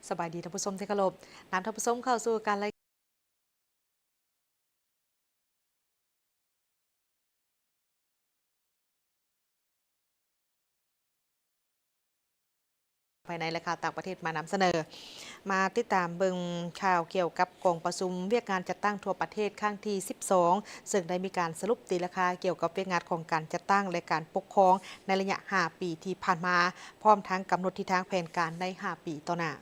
ສະບາຍດີທ່ານຜູ້ຊົມທີ່ເຄົາລົບ, ນຳທ່ານຜູ້ຊົມເຂົ້າສູ່ການລາຍ ພາຍໃນ ແລະ ຂ່າວຕ່າງປະເທດມານຳສະເໜີ. ມາຕິດຕາມເບິ່ງຂ່າວກ່ຽວກັບກອງປະຊຸມວຽກງານຈັດຕັ້ງທົ່ວປະເທດຄັ້ງທີສິບສອງ ເຊິ່ງໄດ້ມີການສະຫຼຸບຕີລາຄາກ່ຽວກັບວຽກງານຂອງການຈັດຕັ້ງ ແລະ ການປົກຄອງໃນໄລຍະຫ້າປີທີ່ຜ່ານມາ, ພ້ອມທັງກຳນົດທິດທາງແຜນການໃນຫ້າປີຕໍ່ໜ້າ.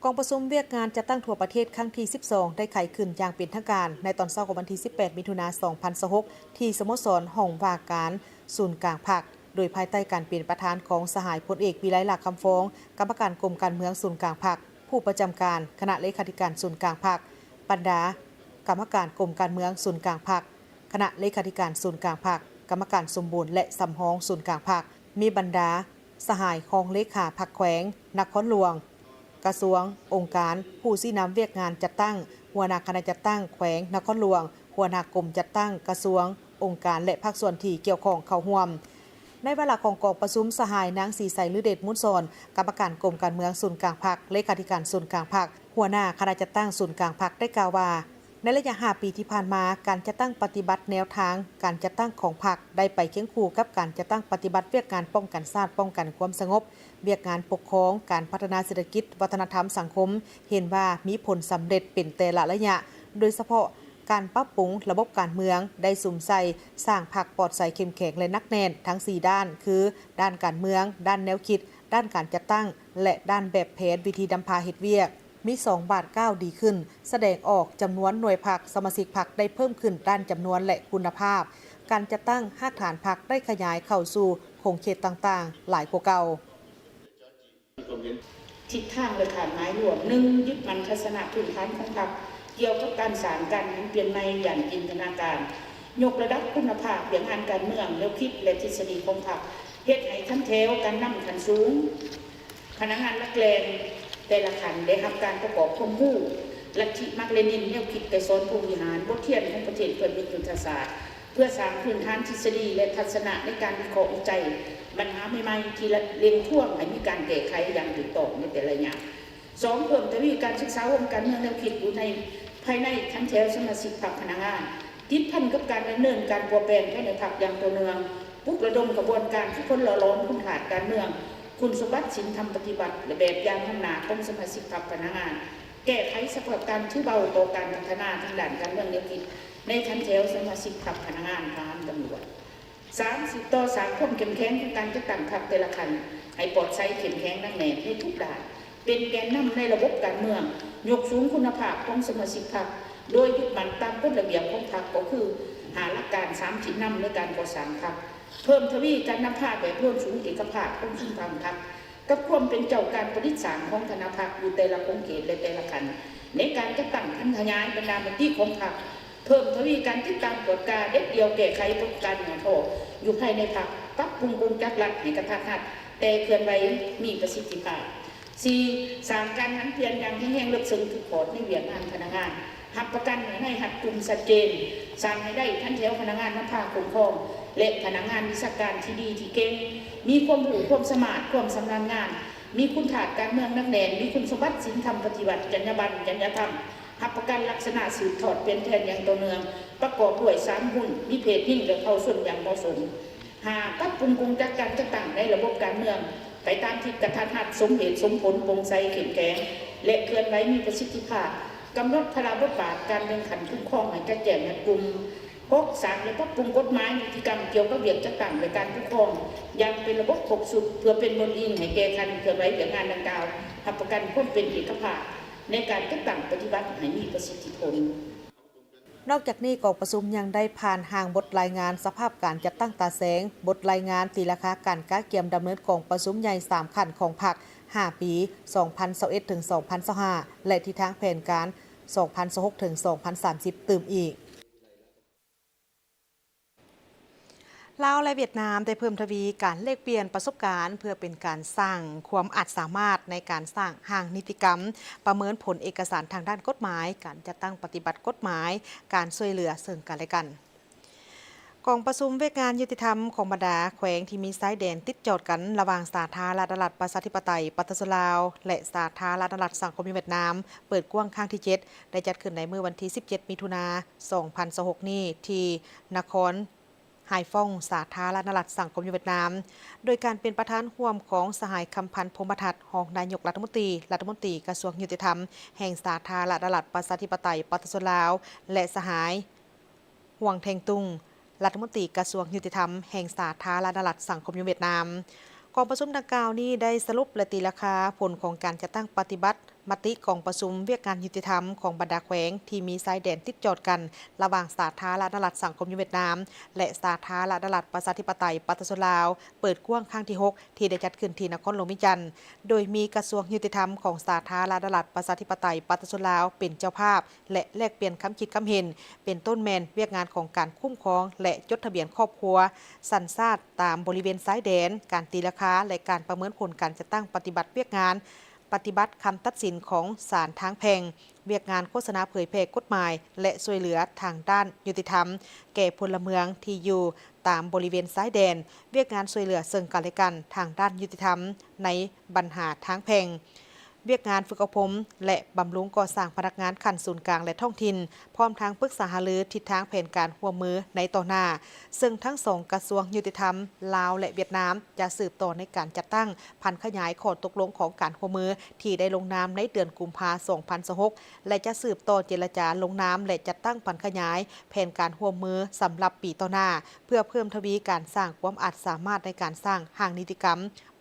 ກອງປະຊຸມວຽກງານຈັດຕັ້ງທົ່ວປະເທດຄັ້ງທີສິບສອງ ໄດ້ໄຂຂຶ້ນຢ່າງເປັນທາງການໃນຕອນເຊົ້າຂອງວັນທີສິບແປດ ມິຖຸນາ ສອງພັນຊາວຫົກ ທີ່ສະໂມສອນຫ້ອງວ່າການສູນກາງພັກ, ໂດຍພາຍໃຕ້ການເປັນປະທານຂອງສະຫາຍພົນເອກ ວິໄລ ຫຼ້າຄຳຟອງ ກຳມະການກົມການເມືອງສູນກາງພັກ, ຜູ້ປະຈຳການຄະນະເລຂາທິການສູນກາງພັກ, ບັນດາກຳມະການກົມການເມືອງສູນກາງພັກ, ຄະນະເລຂາທິການສູນກາງພັກ, ກຳມະການສົມບູນ ແລະ ສຳຮອງສູນກາງພັກ, ມີບັນດາສະຫາຍຮອງເລຂາພັກແຂວງນະຄອນຫຼວງ, ກະຊວງ, ອົງການ, ຜູ້ຊີ້ນຳວຽກງານຈັດຕັ້ງ, ຫົວໜ້າຄະນະຈັດຕັ້ງແຂວງນະຄອນຫຼວງ, ຫົວໜ້າກົມຈັດຕັ້ງກະຊວງ, ອົງການ ແລະ ພາກສ່ວນທີ່ກ່ຽວຂ້ອງເຂົ້າຮ່ວມ. ໃນວາລະຂອງກອງປະຊຸມ, ສະຫາຍນາງ ສີໃສ ລືເດດມູນສອນ ກຳມະການກົມການເມືອງສູນກາງພັກ, ເລຂາທິການສູນກາງພັກ, ຫົວໜ້າຄະນະຈັດຕັ້ງສູນກາງພັກ ໄດ້ກ່າວວ່າ, ໃນໄລຍະຫ້າປີທີ່ຜ່ານມາ, ການຈັດຕັ້ງປະຕິບັດແນວທາງການຈັດຕັ້ງຂອງພັກ ໄດ້ໄປຄຽງຄູ່ກັບການຈັດຕັ້ງປະຕິບັດວຽກງານປ້ອງກັນຊາດ, ປ້ອງກັນຄວາມສະຫງົບ, ວຽກງານປົກຄອງ, ການພັດທະນາເສດຖະກິດ, ວັດທະນະທຳ, ສັງຄົມ, ເຫັນວ່າມີຜົນສຳເລັດເປັນແຕ່ລະໄລຍະ, ໂດຍສະເພາະການປັບປຸງລະບົບການເມືອງ ໄດ້ສຸມໃສ່ສ້າງພັກປອດໃສ, ເຂັ້ມແຂງ ແລະ ໜັກແໜ້ນທັງສີ່ດ້ານ ຄື ດ້ານການເມືອງ, ດ້ານແນວຄິດ, ດ້ານການຈັດຕັ້ງ ແລະ ດ້ານແບບແຜນວິທີນຳພາເຮັດວຽກ. ມີສອງບາດກ້າວດີຂຶ້ນ, ສະແດງອອກຈຳນວນໜ່ວຍພັກ, ສະມາຊິກພັກໄດ້ເພີ່ມຂຶ້ນດ້ານຈຳນວນ ແລະ ຄຸນນະພາບ. ການຈັດຕັ້ງຮາກຖານພັກໄດ້ຂະຫຍາຍເຂົ້າສູ່ຂົງເຂດຕ່າງໆຫຼາຍກວ່າເກົ່າ. ທິດທາງ ແລະ ຄາດໝາຍລວມ. ໜຶ່ງ, ຍຶດໝັ້ນທັດສະນະພື້ນຖານຂອງພັກ ກ່ຽວກັບການສ້າງການໝູນປ່ຽນໃໝ່ຢ່າງຈິນຕະນາການ, ຍົກລະດັບຄຸນນະພາບວຽກງານການເມືອງ, ແນວຄິດ ແລະ ທິດສະດີຂອງພັກ, ເຮັດໃຫ້ຂັ້ນແຖວການນຳຂັ້ນສູງ, ພະນັກງານຫຼັກແຫຼ່ນແຕ່ລະຂັ້ນໄດ້ຮັບການປະກອບຄວາມຮູ້ລັດທິມາກເລນິນ, ແນວຄິດໄກສອນພົມວິຫານ, ບົດຮຽນຂອງປະເທດເພື່ອນມິດຍຸດທະສາດ, ເພື່ອສ້າງພື້ນຖານທິດສະດີ ແລະ ທັດສະນະໃນການວິເຄາະວິໄຈບັນຫາໃໝ່ໆ ທີ່ເລັ່ງທວງໃຫ້ມີການແກ້ໄຂຢ່າງຖືກຕ້ອງໃນແຕ່ລະໄລຍະ. ສອງ, ເພີ່ມທະວີການສຶກສາໂຮມການເມືອງແນວຄິດຢູ່ໃນ ພາຍໃນຂັ້ນແຖວສະມາຊິກພັກພະນັກງານ, ຕິດພັນກັບການດຳເນີນການປົວແປງພາຍໃນພັກຢ່າງຕໍ່ເນື່ອງ, ປຸກລະດົມຂະບວນການຝຶກຝົນຫຼໍ່ຫຼອມຄຸນທາດການເມືອງ, ຄຸນສົມບັດສິນທຳປະຕິວັດ ແລະ ແບບຢ່າງນຳໜ້າຂອງສະມາຊິກພັກພະນັກງານ, ແກ້ໄຂສະພາບການຖືເບົາຕໍ່ການພັດທະນາທາງດ້ານການເມືອງແນວຄິດໃນຂັ້ນແຖວສະມາຊິກພັກພະນັກງານ, ທະຫານ, ຕຳຫຼວດ. ສາມ, ສືບຕໍ່ສ້າງຄວາມເຂັ້ມແຂງຂອງການຈັດຕັ້ງພັກແຕ່ລະຂັ້ນໃຫ້ປອດໃສ, ເຂັ້ມແຂງ, ໜັກແໜ້ນໃນທຸກດ້ານ, ເປັນແກນນຳໃນລະບົບການເມືອງ, ຍົກສູງຄຸນນະພາບຂອງສະມາຊິກພັກ ໂດຍຍຶດໝັ້ນຕາມກົດລະບຽບຂອງພັກ ກໍຄື ຫ້າຫຼັກການ, ສາມທິດນຳໃນການກໍ່ສ້າງພັກ, ເພີ່ມທະວີການນຳພາແບບລວມສູນເອກະພາບຂອງຊຸມພາພັກ ກັບຄວາມເປັນເຈົ້າການປະດິດສ້າງຂອງຄະນະພັກຢູ່ແຕ່ລະຂົງເຂດ ແລະ ແຕ່ລະຂັ້ນ ໃນການຈັດຕັ້ງຜັນຂະຫຍາຍບັນດາມະຕິຂອງພັກ, ເພີ່ມທະວີການຕິດຕາມກວດກາ, ເດັດດ່ຽວແກ້ໄຂປາກົດການຫຍໍ້ທໍ້ຢູ່ພາຍໃນພັກ, ປັບປຸງກົງຈັກລັດໃຫ້ກະທັດຮັດ, ແຕ່ເຄື່ອນໄຫວມີປະສິດທິພາບ. ສີ່, ສ້າງການຫັນປ່ຽນຢ່າງແຮງແຮງເລິກເຊິ່ງທຸກຂອດໃນວຽກງານພະນັກງານ, ຮັບປະກັນໃຫ້ໃນຮັດກຸ່ມຊັດເຈນ, ສ້າງໃຫ້ໄດ້ທັນແຖວພະນັກງານນຳພາຄຸ້ມຄອງ ແລະ ພະນັກງານວິຊາການທີ່ດີທີ່ເກັ່ງ, ມີຄວາມຮູ້ຄວາມສາມາດ, ຄວາມຊຳນານງານ, ມີຄຸນທາດການເມືອງໜັກແໜ້ນ, ມີຄຸນສົມບັດສິນທຳປະຕິວັດ, ຈັນຍາບັນ, ຈັນຍາທຳ, ຮັບປະກັນລັກສະນະສືບທອດປ່ຽນແທນຢ່າງຕໍ່ເນື່ອງ, ປະກອບດ້ວຍສາມຮຸ່ນ, ມີເພດຍິງ ແລະ ເຜົ່າຊົນຢ່າງເໝາະສົມ. ຫ້າ, ປັບປຸງກົງຈັກການຈັດຕັ້ງໃນລະບົບການເມືອງ ໄປຕາມທິດກະທັດຮັດ, ສົມເຫດສົມຜົນ, ໂປ່ງໃສ, ເຂັ້ມແຂງ ແລະ ເຄື່ອນໄຫວມີປະສິດທິພາບ, ກຳນົດພາລະບົດບາດການແບ່ງຂັ້ນຄຸ້ມຄອງໃຫ້ຈະແຈ້ງຮັດກຸ່ມ. ຫົກ, ສ້າງ ແລະ ປັບປຸງກົດໝາຍນິຕິກຳກ່ຽວກັບວຽກຈັດຕັ້ງ ແລະ ການປົກຄອງຢ່າງເປັນລະບົບຄົບຊຸດ ເພື່ອເປັນບ່ອນອີງໃຫ້ແກ່ຂັ້ນເຄື່ອນໄຫວວຽກງານດັ່ງກ່າວ, ຮັບປະກັນຄວາມເປັນເອກະພາບໃນການຈັດຕັ້ງປະຕິບັດໃຫ້ມີປະສິດທິຜົນ. ນອກຈາກນີ້, ກອງປະຊຸມຍັງໄດ້ຜ່ານຮ່າງບົດລາຍງານສະພາບການຈັດຕັ້ງຕາແສງ, ບົດລາຍງານຕີລາຄາການກະກຽມດຳເນີນກອງປະຊຸມໃຫຍ່ສາມຂັ້ນຂອງພັກ ຫ້າປີ ສອງພັນຊາວເອັດ ເຖິງ ສອງພັນຊາວຫ້າ ແລະ ທິດທາງແຜນການ ສອງພັນຊາວຫົກ ເຖິງ ສອງພັນສາມສິບ ຕື່ມອີກ. ລາວ ແລະ ຫວຽດນາມໄດ້ເພີ່ມທະວີການແລກປ່ຽນປະສົບການ ເພື່ອເປັນການສ້າງຄວາມອາດສາມາດໃນການສ້າງຮ່າງນິຕິກຳປະເມີນຜົນເອກະສານທາງດ້ານກົດໝາຍ, ການຈັດຕັ້ງປະຕິບັດກົດໝາຍ, ການຊ່ວຍເຫຼືອເຊິ່ງກັນ ແລະ ກັນ. ກອງປະຊຸມວຽກງານຍຸຕິທຳຂອງບັນດາແຂວງທີ່ມີຊາຍແດນຕິດຈອດກັນລະຫວ່າງສາທາລະນະລັດປະຊາທິປະໄຕປະຊາຊົນລາວ ແລະ ສາທາລະນະລັດສັງຄົມນິຍົມຫວຽດນາມ ເປີດກວ້າງຄັ້ງທີເຈັດ ໄດ້ຈັດຂຶ້ນໃນມື້ວັນທີສິບເຈັດ ມິຖຸນາ ສອງພັນຊາວຫົກນີ້ ທີ່ນະຄອນ ຮາຍຟອງ ສາທາລະນະລັດສັງຄົມນິຍົມຫວຽດນາມ ໂດຍການເປັນປະທານຮ່ວມຂອງສະຫາຍ ຄຳພັນ ພົມມະທັດ ຮອງນາຍົກລັດຖະມົນຕີ, ລັດຖະມົນຕີກະຊວງຍຸຕິທຳແຫ່ງສາທາລະນະລັດປະຊາທິປະໄຕປະຊາຊົນລາວ ແລະ ສະຫາຍ ຫວງ ແທງຕຸງ ລັດຖະມົນຕີກະຊວງຍຸຕິທຳແຫ່ງສາທາລະນະລັດສັງຄົມນິຍົມຫວຽດນາມ. ກອງປະຊຸມດັ່ງກ່າວນີ້ໄດ້ສະຫຼຸບ ແລະ ຕີລາຄາຜົນຂອງການຈັດຕັ້ງປະຕິບັດ ມະຕິກອງປະຊຸມວຽກງານຍຸຕິທຳຂອງບັນດາແຂວງທີ່ມີຊາຍແດນຕິດຈອດກັນລະຫວ່າງສາທາລະນະລັດສັງຄົມນິຍົມຫວຽດນາມ ແລະ ສາທາລະນະລັດປະຊາທິປະໄຕປະຊາຊົນລາວ ເປີດກວ້າງຄັ້ງທີຫົກ ທີ່ໄດ້ຈັດຂຶ້ນທີ່ນະຄອນຫຼວງວຽງຈັນ ໂດຍມີກະຊວງຍຸຕິທຳຂອງສາທາລະນະລັດປະຊາທິປະໄຕປະຊາຊົນລາວເປັນເຈົ້າພາບ ແລະ ແລກປ່ຽນຄຳຄິດຄຳເຫັນ ເປັນຕົ້ນແມ່ນວຽກງານຂອງການຄຸ້ມຄອງ ແລະ ຈົດທະບຽນຄອບຄົວ, ສັນຊາດຕາມບໍລິເວນຊາຍແດນ, ການຕີລາຄາ ແລະ ການປະເມີນຜົນການຈັດຕັ້ງປະຕິບັດວຽກງານ ປະຕິບັດຄຳຕັດສິນຂອງສານທາງແພ່ງ, ວຽກງານໂຄສະນາເຜີຍແຜ່ກົດໝາຍ ແລະ ຊ່ວຍເຫຼືອທາງດ້ານຍຸຕິທຳແກ່ພົນລະເມືອງທີ່ຢູ່ຕາມບໍລິເວນຊາຍແດນ, ວຽກງານຊ່ວຍເຫຼືອເຊິ່ງກັນແລະກັນທາງດ້ານຍຸຕິທຳໃນບັນຫາທາງແພ່ງ, ວຽກງານຝຶກອົບຮົມ ແລະ ບຳລຸງກໍ່ສ້າງພະນັກງານຂັ້ນສູນກາງ ແລະ ທ້ອງຖິ່ນ, ພ້ອມທັງປຶກສາຫາລືທິດທາງແຜນການຮ່ວມມືໃນຕໍ່ໜ້າ, ເຊິ່ງທັງສອງກະຊວງຍຸຕິທຳລາວ ແລະ ຫວຽດນາມ ຈະສືບຕໍ່ໃນການຈັດຕັ້ງຜັນຂະຫຍາຍຂໍ້ຕົກລົງຂອງການຮ່ວມມືທີ່ໄດ້ລົງນາມໃນເດືອນກຸມພາ ສອງພັນຊາວຫົກ ແລະ ຈະສືບຕໍ່ເຈລະຈາລົງນາມ ແລະ ຈັດຕັ້ງຜັນຂະຫຍາຍແຜນການຮ່ວມມືສຳລັບປີຕໍ່ໜ້າ ເພື່ອເພີ່ມທະວີການສ້າງຄວາມອາດສາມາດໃນການສ້າງຮ່າງນິຕິກຳ,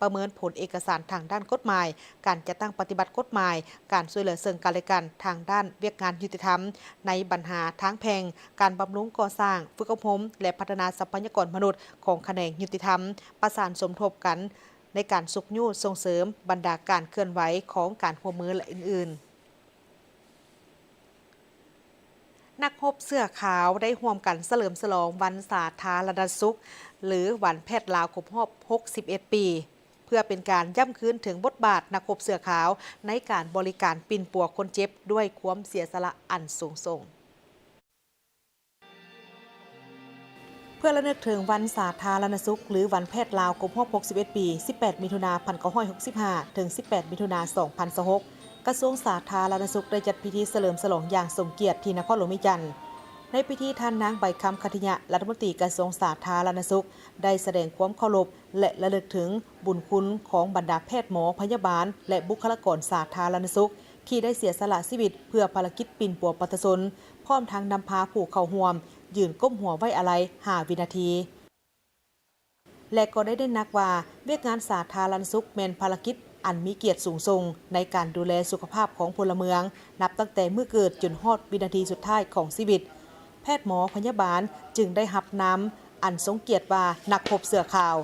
ປະເມີນຜົນເອກະສານທາງດ້ານກົດໝາຍ, ການຈັດຕັ້ງປະຕິບັດກົດໝາຍ, ການຊ່ວຍເຫຼືອເຊິ່ງກັນແລະກັນທາງດ້ານວຽກງານຍຸຕິທຳໃນບັນຫາທາງແພ່ງ, ການບຳລຸງກໍ່ສ້າງ, ຝຶກອົບຮົມ ແລະ ພັດທະນາຊັບພະຍາກອນມະນຸດຂອງຂະແໜງຍຸຕິທຳ, ປະສານສົມທົບກັນ ໃນການຊຸກຍູ້ສົ່ງເສີມບັນດາການເຄື່ອນໄຫວຂອງການຮ່ວມມື ແລະ ອື່ນໆ. ນັກຮົບເສື້ອຂາວໄດ້ຮ່ວມກັນສະເຫຼີມສະຫຼອງວັນສາທາລະນະສຸກ ຫຼື ວັນແພດລາວຄົບຮອບຫົກສິບເອັດປີ ເພື່ອເປັນການຢ້ຳຄືນເຖິງບົດບາດນັກຮົບເສື້ອຂາວໃນການບໍລິການປິ່ນປົວຄົນເຈັບດ້ວຍຄວາມເສຍສະຫຼະອັນສູງສົ່ງ. ເພື່ອລະນຶກເຖິງວັນສາທາລະນະສຸກ ຫຼື ວັນແພດລາວ ຄົບຮອບຫົກສິບເອັດປີ ສິບແປດ ມິຖຸນາ ພັນເກົ້າຮ້ອຍຫົກສິບຫ້າ ເຖິງ ສິບແປດ ມິຖຸນາ ສອງພັນຊາວຫົກ ກະຊວງສາທາລະນະສຸກໄດ້ຈັດພິທີສະເຫຼີມສະຫຼອງຢ່າງສົມກຽດທີ່ນະຄອນຫຼວງວຽງຈັນ. ໃນພິທີ ທ່ານນາງ ໃບຄຳ ຂັດທິຍະ ລັດຖະມົນຕີກະຊວງສາທາລະນະສຸກ ໄດ້ສະແດງຄວາມເຄົາລົບ ແລະ ລະລຶກເຖິງບຸນຄຸນຂອງບັນດາແພດໝໍ, ພະຍາບານ ແລະ ບຸກຄະລາກອນສາທາລະນະສຸກ ທີ່ໄດ້ເສຍສະຫຼະຊີວິດເພື່ອພາລະກິດປິ່ນປົວປະຊາຊົນ, ພ້ອມທັງນຳພາຜູ້ເຂົ້າຮ່ວມຢືນກົ້ມຫົວໄວ້ອາໄລຫ້າວິນາທີ ແລະ ກໍໄດ້ເນັ້ນໜັກວ່າ ວຽກງານສາທາລະນະສຸກແມ່ນພາລະກິດອັນມີກຽດສູງສົ່ງໃນການດູແລສຸຂະພາບຂອງພົນລະເມືອງ, ນັບຕັ້ງແຕ່ມື້ເກີດຈົນຮອດວິນາທີສຸດທ້າຍຂອງຊີວິດ. ແພດໝໍພະຍາບານຈຶ່ງໄດ້ຮັບນາມອັນຊົງກຽດວ່າ ນັກຮົບເສື້ອຂາວ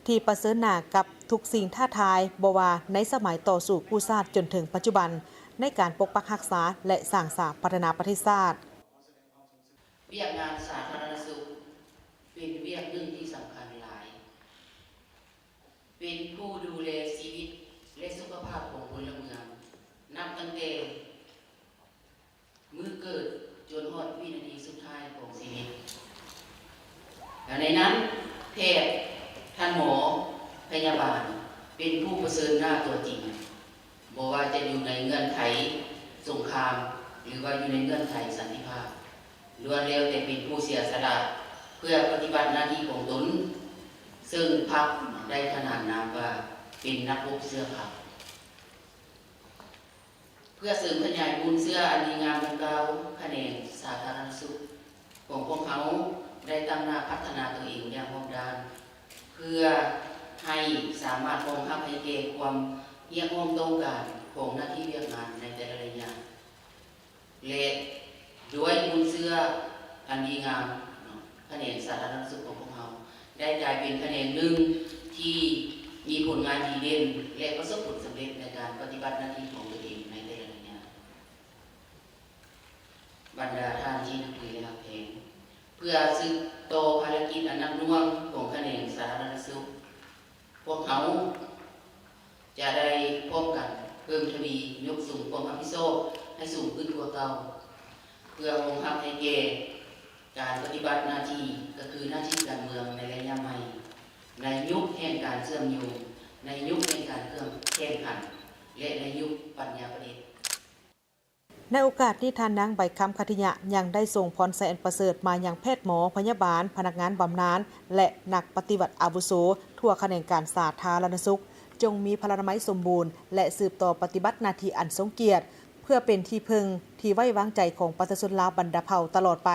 ທີ່ປະເຊີນໜ້າກັບທຸກສິ່ງທ້າທາຍ, ບໍ່ວ່າໃນສະໄໝຕໍ່ສູ້ກູ້ຊາດຈົນເຖິງປັດຈຸບັນ, ໃນການປົກປັກຮັກສາ ແລະ ສ້າງສາພັດທະນາປະເທດຊາດ. ວຽກງານສາທາລະນະສຸກເປັນວຽກໜຶ່ງທີ່ສຳຄັນຫຼາຍ, ເປັນຜູ້ດູແລຊີວິດ ແລະ ສຸຂະພາບຂອງພົນລະເມືອງ ນັບຕັ້ງແຕ່ ມື້ເກີດຈົນຮອດວິນາທີສຸດທ້າຍຂອງຊີວິດ. ແລະ ໃນນັ້ນ ແພດ, ທ່ານໝໍ, ພະຍາບານ ເປັນຜູ້ປະເຊີນໜ້າຕົວຈິງ, ບໍ່ວ່າຈະຢູ່ໃນເງື່ອນໄຂສົງຄາມ ຫຼື ວ່າຢູ່ໃນເງື່ອນໄຂສັນຕິພາບ, ລ້ວນແລ້ວແຕ່ເປັນຜູ້ເສຍສະຫຼະເພື່ອປະຕິບັດໜ້າທີ່ຂອງຕົນ, ເຊິ່ງພັກໄດ້ຂະໜານນາມວ່າເປັນນັກຮົບເສື້ອຂາວ. ເພື່ອເສີມຂະຫຍາຍມູນເຊື້ອອັນດີງາມດັ່ງກ່າວ, ຂະແໜງສາທາລະນະສຸກຂອງພວກເຮົາໄດ້ຕັ້ງໜ້າພັດທະນາຕົວເອງຢ່າງຮອບດ້ານ, ເພື່ອໃຫ້ສາມາດຮອງຮັບໃຫ້ແກ່ຄວາມຮຽກຮ້ອງຕ້ອງການຂອງໜ້າທີ່ວຽກງານໃນແຕ່ລະໄລຍະ ແລະ ດ້ວຍມູນເຊື້ອອັນດີງາມເນາະ, ຂະແໜງສາທາລະນະສຸກຂອງພວກເຮົາ ໄດ້ກາຍເປັນຂະແໜງໜຶ່ງທີ່ມີຜົນງານດີເດັ່ນ ແລະ ປະສົບຜົນສຳເລັດໃນການປະຕິບັດໜ້າທີ່ຂອງຕົວເອງໃນແຕ່ລະໄລຍະ. ບັນດາທ່ານທີ່ນັບຖື ແລະ ຮັກແພງ, ເພື່ອສືບຕໍ່ພາລະກິດອັນໜັກໜ່ວງຂອງຂະແໜງສາທາລະນະສຸກ, ພວກເຮົາຈະໄດ້ພ້ອມກັນເພີ່ມທະວີຍົກສູງຄວາມຮັບຜິດຊອບໃຫ້ສູງຂຶ້ນກວ່າເກົ່າ, ເພື່ອຮອງຮັບໃຫ້ແກ່ ການປະຕິບັດໜ້າທີ່ກໍຄືໜ້າທີ່ການເມືອງໃນໄລຍະໃໝ່, ໃນຍຸກແຫ່ງການເຊື່ອມໂຍງ, ໃນຍຸກແຫ່ງການເຄື່ອງແຂ່ງຂັນ ແລະ ໃນຍຸກປັນຍາປະດິດ. ໃນໂອກາດນີ້, ທ່ານນາງ ໃບຄຳ ຄະທິຍະ ຍັງໄດ້ສົ່ງພອນໄຊອັນປະເສີດມາຍັງແພດໝໍ, ພະຍາບານ, ພະນັກງານບຳນານ ແລະ ນັກປະຕິວັດອາວຸໂສທົ່ວຂະແໜງການສາທາລະນະສຸກ, ຈົ່ງມີພະລານາໄມສົມບູນ ແລະ ສືບຕໍ່ປະຕິບັດໜ້າທີ່ອັນຊົງກຽດ ເພື່ອເປັນທີ່ເພິ່ງທີ່ໄວ້ວາງໃຈຂອງປະຊາຊົນລາວບັນດາເຜົ່າຕະຫຼອດໄປ.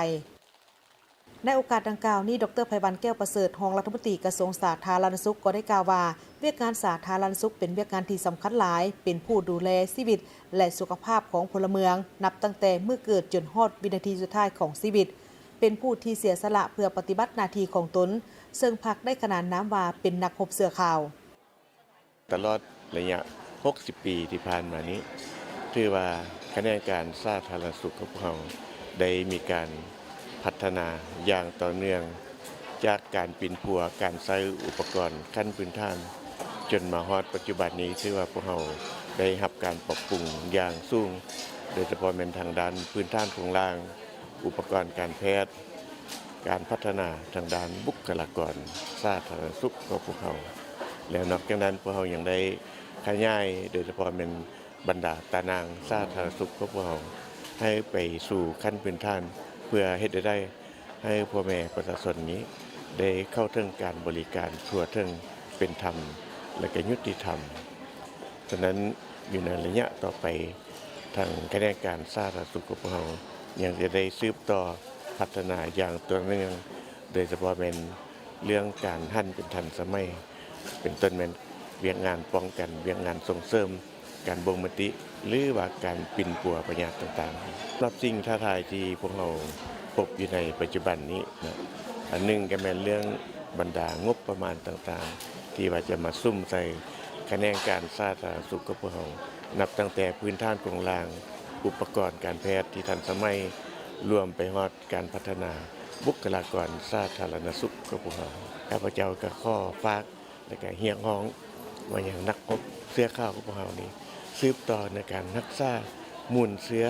ໃນໂອກາດດັ່ງກ່າວນີ້, ດອກເຕີ ໄພວັນ ແກ້ວປະເສີດ, ຮອງລັດຖະມົນຕີກະຊວງສາທາລະນະສຸກ ກໍໄດ້ກ່າວວ່າ, ວຽກງານສາທາລະນະສຸກເປັນວຽກງານທີ່ສຳຄັນຫຼາຍ, ເປັນຜູ້ດູແລຊີວິດ ແລະ ສຸຂະພາບຂອງພົນລະເມືອງ, ນັບຕັ້ງແຕ່ມື້ເກີດຈົນຮອດວິນາທີສຸດທ້າຍຂອງຊີວິດ, ເປັນຜູ້ທີ່ເສຍສະຫຼະເພື່ອປະຕິບັດໜ້າທີ່ຂອງຕົນ, ເຊິ່ງພັກໄດ້ຂະໜານນາມວ່າເປັນນັກຮົບເສື້ອຂາວ. ຕະຫຼອດໄລຍະຫົກສິບປີທີ່ຜ່ານມານີ້, ຖືວ່າຂະແໜງການສາທາລະນະສຸກຂອງພວກເຮົາໄດ້ມີການພັດທະນາຢ່າງຕໍ່ເນື່ອງ, ຈາກການປິ່ນປົວການໃຊ້ອຸປະກອນຂັ້ນພື້ນຖານ, ຈົນມາຮອດປັດຈຸບັນນີ້, ຖືວ່າພວກເຮົາໄດ້ຮັບການປັບປຸງຢ່າງສູງ, ໂດຍສະເພາະແມ່ນທາງດ້ານພື້ນຖານໂຄງລ່າງ, ອຸປະກອນການແພດ, ການພັດທະນາທາງດ້ານບຸກຄະລາກອນສາທາລະນະສຸກຂອງພວກເຮົາ. ແລ້ວນອກຈາກນັ້ນ, ພວກເຮົາຍັງໄດ້ຂະຫຍາຍ, ໂດຍສະເພາະແມ່ນບັນດາຕາໜ່າງສາທາລະນະສຸກຂອງພວກເຮົາ, ໃຫ້ໄປສູ່ຂັ້ນພື້ນຖານ, ເພື່ອເຮັດໃຫ້ໄດ້ ໃຫ້ພໍ່ແມ່ປະຊາຊົນນີ້ໄດ້ເຂົ້າເຖິງການບໍລິການທົ່ວເຖິງ, ເປັນທຳ ແລະ ກໍຍຸຕິທຳ. ສະນັ້ນ, ຢູ່ໃນໄລຍະຕໍ່ໄປ, ທາງຂະແໜງການສາທາລະນະສຸກຂອງພວກເຮົາຍັງຈະໄດ້ສືບຕໍ່ພັດທະນາຢ່າງຕໍ່ເນື່ອງ, ໂດຍສະເພາະແມ່ນເລື່ອງການຫັນເປັນທັນສະໄໝ, ເປັນຕົ້ນແມ່ນວຽກງານປ້ອງກັນ, ວຽກງານສົ່ງເສີມ, ການບົ່ງມະຕິ ຫຼືວ່າການປິ່ນປົວພະຍາດຕ່າງໆ. ສຳລັບສິ່ງທ້າທາຍທີ່ພວກເຮົາພົບຢູ່ໃນປັດຈຸບັນນີ້ນະ, ອັນໜຶ່ງກໍແມ່ນເລື່ອງບັນດາງົບປະມານຕ່າງໆ ທີ່ວ່າຈະມາສຸມໃສ່ຂະແໜງການສາທາລະນະສຸກຂອງພວກເຮົາ, ນັບຕັ້ງແຕ່ພື້ນຖານໂຄງລ່າງ, ອຸປະກອນການແພດທີ່ທັນສະໄໝ, ລວມໄປຮອດການພັດທະນາບຸກຄະລາກອນສາທາລະນະສຸກຂອງພວກເຮົາ. ຂ້າພະເຈົ້າກໍຂໍຝາກ ແລະ ກະຮຽກຮ້ອງມາຍັງນັກຮົບເສື້ອຂາວຂອງພວກເຮົານີ້ ສືບຕໍ່ໃນການຮັກສາມູນເຊື້ອ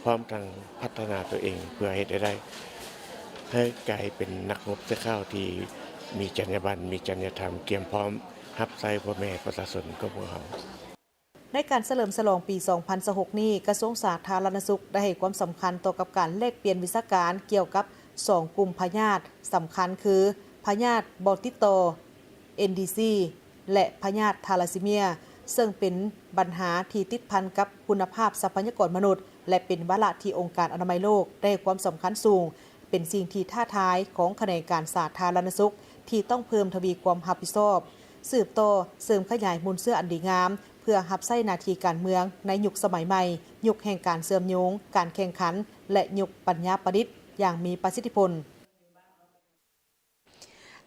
ພ້ອມທັງພັດທະນາຕົວເອງ ເພື່ອເຮັດໃຫ້ໄດ້ ໃຫ້ກາຍເປັນນັກຮົບເສື້ອຂາວທີ່ມີຈັນຍາບັນ, ມີຈັນຍາທຳ, ກຽມພ້ອມຮັບໃຊ້ພໍ່ແມ່ປະຊາຊົນຂອງພວກເຮົາ. ໃນການສະເຫຼີມສະຫຼອງປີສອງພັນຊາວຫົກນີ້, ກະຊວງສາທາລະນະສຸກໄດ້ໃຫ້ຄວາມສຳຄັນຕໍ່ກັບການແລກປ່ຽນວິຊາການກ່ຽວກັບສອງກຸ່ມພະຍາດສຳຄັນຄື ພະຍາດບໍ່ຕິດຕໍ່ ເອັນດີຊີ ແລະ ພະຍາດທາລາຊີເມຍ, ເຊິ່ງເປັນບັນຫາທີ່ຕິດພັນກັບຄຸນນະພາບຊັບພະຍາກອນມະນຸດ ແລະ ເປັນວາລະທີ່ອົງການອະນາໄມໂລກໄດ້ໃຫ້ຄວາມສຳຄັນສູງ. ເປັນສິ່ງທີ່ທ້າທາຍຂອງຂະແໜງການສາທາລະນະສຸກ ທີ່ຕ້ອງເພີ່ມທະວີຄວາມຮັບຜິດຊອບ, ສືບຕໍ່ເສີມຂະຫຍາຍມູນເຊື້ອອັນດີງາມ ເພື່ອຮັບໃຊ້ໜ້າທີ່ການເມືອງໃນຍຸກສະໄໝໃໝ່, ຍຸກແຫ່ງການເຊື່ອມໂຍງ, ການແຂ່ງຂັນ ແລະ ຍຸກປັນຍາປະດິດຢ່າງມີປະສິດທິຜົນ.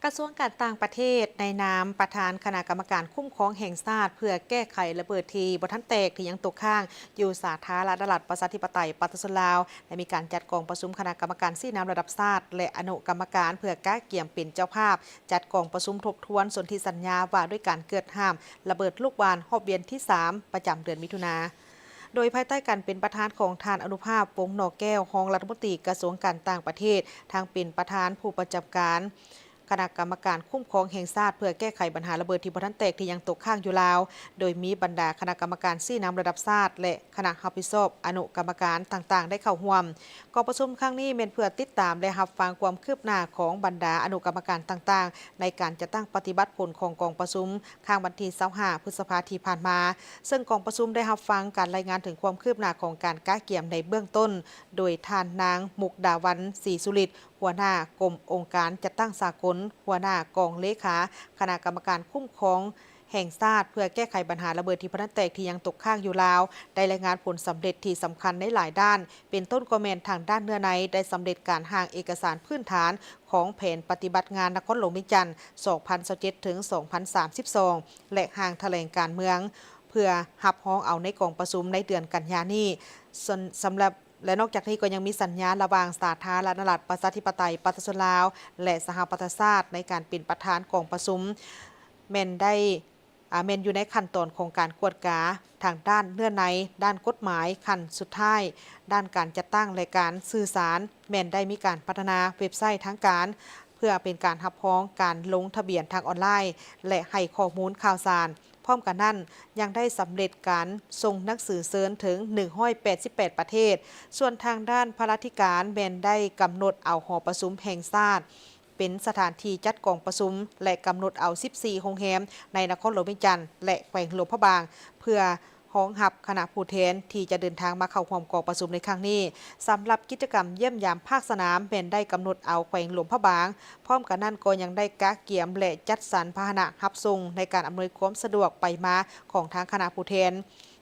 ກະຊວງການຕ່າງປະເທດ ໃນນາມປະທານຄະນະກຳມະການຄຸ້ມຄອງແຫ່ງຊາດ ເພື່ອແກ້ໄຂລະເບີດທີ່ບໍ່ທັນແຕກທີ່ຍັງຕົກຄ້າງຢູ່ສາທາລະນະລັດ ປະຊາທິປະໄຕ ປະຊາຊົນລາວ ໄດ້ມີການຈັດກອງປະຊຸມຄະນະກຳມະການຊີ້ນຳລະດັບຊາດ ແລະ ອະນຸກຳມະການ ເພື່ອກະກຽມເປັນເຈົ້າພາບຈັດກອງປະຊຸມທົບທວນສົນທິສັນຍາວ່າດ້ວຍການເກີດຫ້າມລະເບີດລູກຫວ່ານຮອບວຽນທີສາມ ປະຈຳເດືອນມິຖຸນາ. ໂດຍພາຍໃຕ້ການເປັນປະທານຂອງທ່ານ ອະນຸພາບ ວົງໜໍແກ້ວ, ຮອງລັດຖະມົນຕີກະຊວງການຕ່າງປະເທດ, ທັງເປັນປະທານຜູ້ປະຈຳການຄະນະກຳມະການຄຸ້ມຄອງແຫ່ງຊາດ ເພື່ອແກ້ໄຂບັນຫາລະເບີດທີ່ບໍ່ທັນແຕກທີ່ຍັງຕົກຄ້າງຢູ່ລາວ, ໂດຍມີບັນດາຄະນະກຳມະການຊີ້ນຳລະດັບຊາດ ແລະ ຄະນະຮັບຜິດຊອບອະນຸກຳມະການຕ່າງໆໄດ້ເຂົ້າຮ່ວມ. ກອງປະຊຸມຄັ້ງນີ້ແມ່ນເພື່ອຕິດຕາມ ແລະ ຮັບຟັງຄວາມຄືບໜ້າຂອງບັນດາອະນຸກຳມະການຕ່າງໆ ໃນການຈັດຕັ້ງປະຕິບັດຜົນຂອງກອງປະຊຸມ ຄ້າງວັນທີຊາວຫ້າ ພຶດສະພາທີ່ຜ່ານມາ, ເຊິ່ງກອງປະຊຸມໄດ້ຮັບຟັງການລາຍງານເຖິງຄວາມຄືບໜ້າຂອງການກະກຽມໃນເບື້ອງຕົ້ນ ໂດຍທ່ານນາງ ມຸກດາວັນ ສີສຸລິດ, ຫົວໜ້າກົມອົງການຈັດຕັ້ງສາກົນ, ຫົວໜ້າກອງເລຂາຄະນະກຳມະການຄຸ້ມຄອງແຫ່ງຊາດ ເພື່ອແກ້ໄຂບັນຫາລະເບີດທີ່ບໍ່ທັນແຕກທີ່ຍັງຕົກຄ້າງຢູ່ລາວ, ໄດ້ລາຍງານຜົນສຳເລັດທີ່ສຳຄັນໃນຫຼາຍດ້ານ, ເປັນຕົ້ນກໍແມ່ນທາງດ້ານເນື້ອໃນ ໄດ້ສຳເລັດການຮ່າງເອກະສານພື້ນຖານ ຂອງແຜນປະຕິບັດງານນະຄອນຫຼວງວຽງຈັນ ສອງພັນຊາວເຈັດ ເຖິງ ສອງພັນສາມສິບສອງ ແລະ ຮ່າງຖະແຫຼງການເມືອງ ເພື່ອຮັບຮອງເອົາໃນກອງປະຊຸມໃນເດືອນກັນຍານີ້. ສ່ວນ ສຳລັບ ແລະ ນອກຈາກນີ້ກໍຍັງມີສັນຍາລະຫວ່າງສາທາລະນະລັດ ປະຊາທິປະໄຕ ປະຊາຊົນລາວ ແລະ ສະຫະປະຊາຊາດ ໃນການເປັນປະທານກອງປະຊຸມ ແມ່ນໄດ້ ອາ ແມ່ນຢູ່ໃນຂັ້ນຕອນຂອງການກວດກາທາງດ້ານເນື້ອໃນ, ດ້ານກົດໝາຍ, ຂັ້ນສຸດທ້າຍ, ດ້ານການຈັດຕັ້ງ ແລະ ການສື່ສານ, ແມ່ນໄດ້ມີການພັດທະນາເວັບໄຊທາງການ ເພື່ອເປັນການຮັບຮອງການລົງທະບຽນທາງອອນລາຍ ແລະ ໃຫ້ຂໍ້ມູນຂ່າວສານ. ພ້ອມກັນນັ້ນ, ຍັງໄດ້ສຳເລັດການສົ່ງໜັງສືເຊີນເຖິງໜຶ່ງຮ້ອຍແປດສິບແປດປະເທດ. ສ່ວນທາງດ້ານພະລາທິການ ແມ່ນໄດ້ກຳນົດເອົາຫໍປະຊຸມແຫ່ງຊາດ ເປັນສະຖານທີ່ຈັດກອງປະຊຸມ ແລະ ກຳນົດເອົາສິບສີ່ໂຮງແຮມໃນນະຄອນຫຼວງວຽງຈັນ ແລະ ແຂວງຫຼວງພະບາງ ເພື່ອຮອງຮັບຄະນະຜູ້ແທນທີ່ຈະເດີນທາງມາເຂົ້າຮ່ວມກອງປະຊຸມໃນຄັ້ງນີ້. ສຳລັບກິດຈະກຳຢ້ຽມຢາມພາກສະໜາມ ແມ່ນໄດ້ກຳນົດເອົາແຂວງຫຼວງພະບາງ, ພ້ອມກັນນັ້ນກໍຍັງໄດ້ກະກຽມ ແລະ ຈັດສັນພາຫະນະຮັບສົ່ງໃນການອຳນວຍຄວາມສະດວກໄປມາຂອງທາງຄະນະຜູ້ແທນ.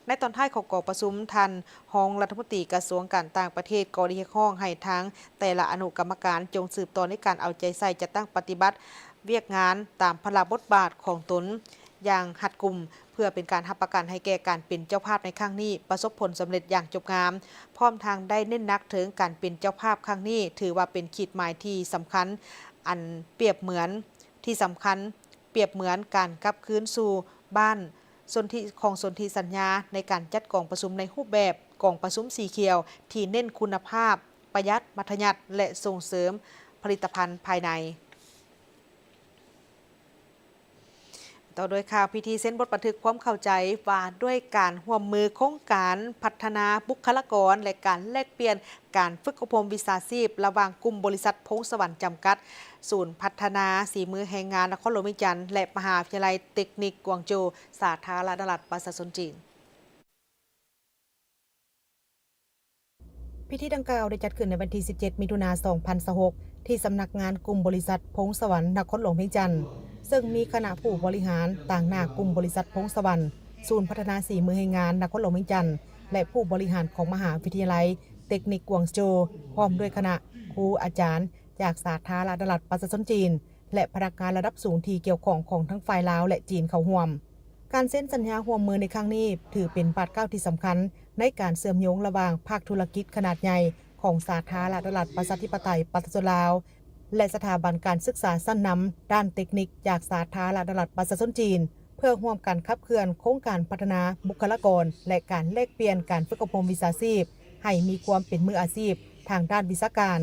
ໃນຕອນທ້າຍຂອງກອງປະຊຸມ, ທ່ານຮອງລັດຖະມົນຕີກະຊວງການຕ່າງປະເທດກໍໄດ້ຮຽກຮ້ອງໃຫ້ທາງແຕ່ລະອະນຸກຳມະການຈົ່ງສືບຕໍ່ໃນການເອົາໃຈໃສ່ຈັດຕັ້ງປະຕິບັດວຽກງານຕາມພາລະບົດບາດຂອງຕົນຢ່າງຮັດກຸມ ເພື່ອເປັນການຮັບປະກັນໃຫ້ແກ່ການເປັນເຈົ້າພາບໃນຄັ້ງນີ້ປະສົບຜົນສຳເລັດຢ່າງຈົບງາມ. ພ້ອມທັງໄດ້ເນັ້ນໜັກເຖິງການເປັນເຈົ້າພາບຄັ້ງນີ້ ຖືວ່າເປັນຂີດໝາຍທີ່ສຳຄັນ ອັນປຽບເໝືອນ ທີ່ສຳຄັນ ປຽບເໝືອນການກັບຄືນສູ່ບ້ານ ສົນທິ ຂອງສົນທິສັນຍາໃນການຈັດກອງປະຊຸມໃນຮູບແບບກອງປະຊຸມສີຂຽວ ທີ່ເນັ້ນຄຸນນະພາບ, ປະຢັດ, ມັດທະຍັດ ແລະ ສົ່ງເສີມຜະລິດຕະພັນພາຍໃນ. ຕໍ່ດ້ວຍຂ່າວພິທີເຊັນບົດບັນທຶກຄວາມເຂົ້າໃຈວ່າດ້ວຍການຮ່ວມມືໂຄງການພັດທະນາບຸກຄະລາກອນ ແລະ ການແລກປ່ຽນການຝຶກອົບຮົມວິຊາຊີບ ລະຫວ່າງກຸ່ມບໍລິສັດພົງສະຫວັນຈຳກັດ, ສູນພັດທະນາສີມືແຮງງານນະຄອນຫຼວງວຽງຈັນ ແລະ ມະຫາວິທະຍາໄລເຕັກນິກກວາງໂຈ ສາທາລະນະລັດປະຊາຊົນຈີນ. ພິທີດັ່ງກ່າວໄດ້ຈັດຂຶ້ນໃນວັນທີສິບເຈັດ ມິຖຸນາ ສອງພັນຊາວຫົກ ທີ່ສຳນັກງານກຸ່ມບໍລິສັດພົງສະຫວັນນະຄອນຫຼວງວຽງຈັນ, ເຊິ່ງມີຄະນະຜູ້ບໍລິຫານຕາງໜ້າກຸ່ມບໍລິສັດພົງສະຫວັນ, ສູນພັດທະນາສີມືແຮງງານນະຄອນຫຼວງວຽງຈັນ ແລະ ຜູ້ບໍລິຫານຂອງມະຫາວິທະຍາໄລເຕັກນິກກວາງໂຈ, ພ້ອມດ້ວຍຄະນະຄູອາຈານຈາກສາທາລະນະລັດປະຊາຊົນຈີນ ແລະ ພະນັກງານລະດັບສູງທີ່ກ່ຽວຂ້ອງຂອງທັງຝ່າຍລາວ ແລະ ຈີນເຂົ້າຮ່ວມ. ການເຊັນສັນຍາຮ່ວມມືໃນຄັ້ງນີ້ ຖືເປັນບາດກ້າວທີ່ສຳຄັນໃນການເຊື່ອມໂຍງລະຫວ່າງພາກທຸລະກິດຂະໜາດໃຫຍ່ຂອງສາທາລະນະລັດປະຊາທິປະໄຕປະຊາຊົນລາວ ແລະ ສະຖາບັນການສຶກສາຊັ້ນນຳດ້ານເຕັກນິກຈາກສາທາລະນະລັດປະຊາຊົນຈີນ ເພື່ອຮ່ວມກັນຂັບເຄື່ອນໂຄງການພັດທະນາບຸກຄະລາກອນ ແລະ ການແລກປ່ຽນການຝຶກອົບຮົມວິຊາຊີບໃຫ້ມີຄວາມເປັນມືອາຊີບທາງດ້ານວິຊາການ.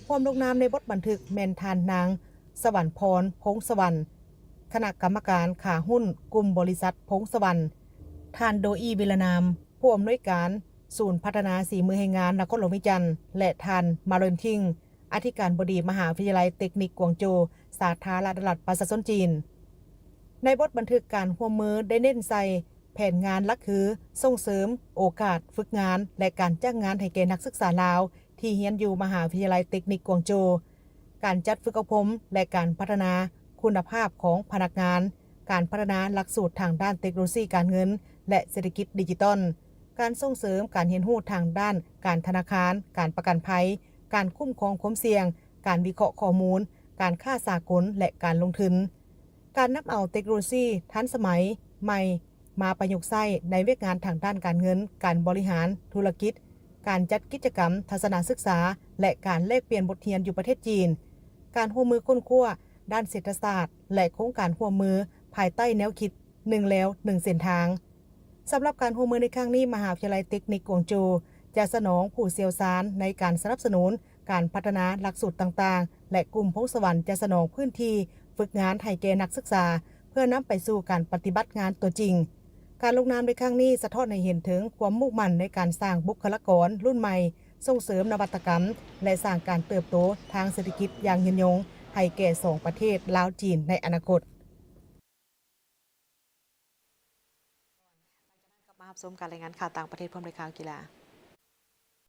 ຮ່ວມລົງນາມໃນບົດບັນທຶກແມ່ນທ່ານນາງ ສະຫວັນພອນ ພົງສະຫວັນ ຄະນະກຳມະການຂາຫຸ້ນກຸ່ມບໍລິສັດພົງສະຫວັນ, ທ່ານ ໂດອີ ວິລະນາມ ຜູ້ອຳນວຍການສູນພັດທະນາສີມືແຮງງານນະຄອນຫຼວງວຽງຈັນ ແລະ ທ່ານ ມາເຣນ ທິງ ອະທິການບໍດີມະຫາວິທະຍາໄລເຕັກນິກກວາງໂຈ ສາທາລະນະລັດປະຊາຊົນຈີນ. ໃນບົດບັນທຶກການຮ່ວມມືໄດ້ເນັ້ນໃສ່ແຜນງານຫຼັກຄື ສົ່ງເສີມໂອກາດຝຶກງານ ແລະ ການຈ້າງງານໃຫ້ແກ່ນັກສຶກສາລາວທີ່ຮຽນຢູ່ມະຫາວິທະຍາໄລເຕັກນິກກວາງໂຈ, ການຈັດຝຶກອົບຮົມ ແລະ ການພັດທະນາຄຸນນະພາບຂອງພະນັກງານ, ການພັດທະນາຫຼັກສູດທາງດ້ານເຕັກໂນໂລຊີການເງິນ ແລະ ເສດຖະກິດດິຈິຕອນ, ການສົ່ງເສີມການຮຽນຮູ້ທາງດ້ານການທະນາຄານ, ການປະກັນໄພ, ການຄຸ້ມຄອງຄວາມສ່ຽງ, ການວິເຄາະຂໍ້ມູນ, ການຄ້າສາກົນ ແລະ ການລົງທຶນ. ການນຳເອົາເຕັກໂນໂລຊີທັນສະໄໝໃໝ່ ມາປະຍຸກໃຊ້ໃນວຽກງານທາງດ້ານການເງິນ, ການບໍລິຫານທຸລະກິດ, ການຈັດກິດຈະກຳທັດສະນະສຶກສາ ແລະ ການແລກປ່ຽນບົດຮຽນຢູ່ປະເທດຈີນ, ການຮ່ວມມືຄົ້ນຄວ້າດ້ານເສດຖະສາດ ແລະ ໂຄງການຮ່ວມມືພາຍໃຕ້ແນວຄິດໜຶ່ງແລວໜຶ່ງເສັ້ນທາງ. ສຳລັບການຮ່ວມມືໃນຄັ້ງນີ້, ມະຫາວິທະຍາໄລເຕັກນິກກວາງໂຈຈະສະໜອງຜູ້ຊ່ຽວຊານໃນການສະໜັບສະໜູນ ການພັດທະນາຫຼັກສູດຕ່າງໆ ແລະ ກຸ່ມພົງສະຫວັນຈະສະໜອງພື້ນທີ່ຝຶກງານໃຫ້ແກ່ນັກສຶກສາ ເພື່ອນຳໄປສູ່ການປະຕິບັດງານຕົວຈິງ. ການລົງນາມໃນຄັ້ງນີ້ສະທ້ອນໃຫ້ເຫັນເຖິງຄວາມມຸ່ງໝັ້ນໃນການສ້າງບຸກຄະລາກອນລຸ້ນໃໝ່, ສົ່ງເສີມນະວັດຕະກຳ ແລະ ສ້າງການເຕີບໂຕທາງເສດຖະກິດຢ່າງຍືນຍົງໃຫ້ແກ່ສອງປະເທດລາວ-ຈີນໃນອະນາຄົດ. ມາຮັບຊົມການລາຍງານຂ່າວຕ່າງປະເທດພ້ອມດ້ວຍຂ່າວກິລາ.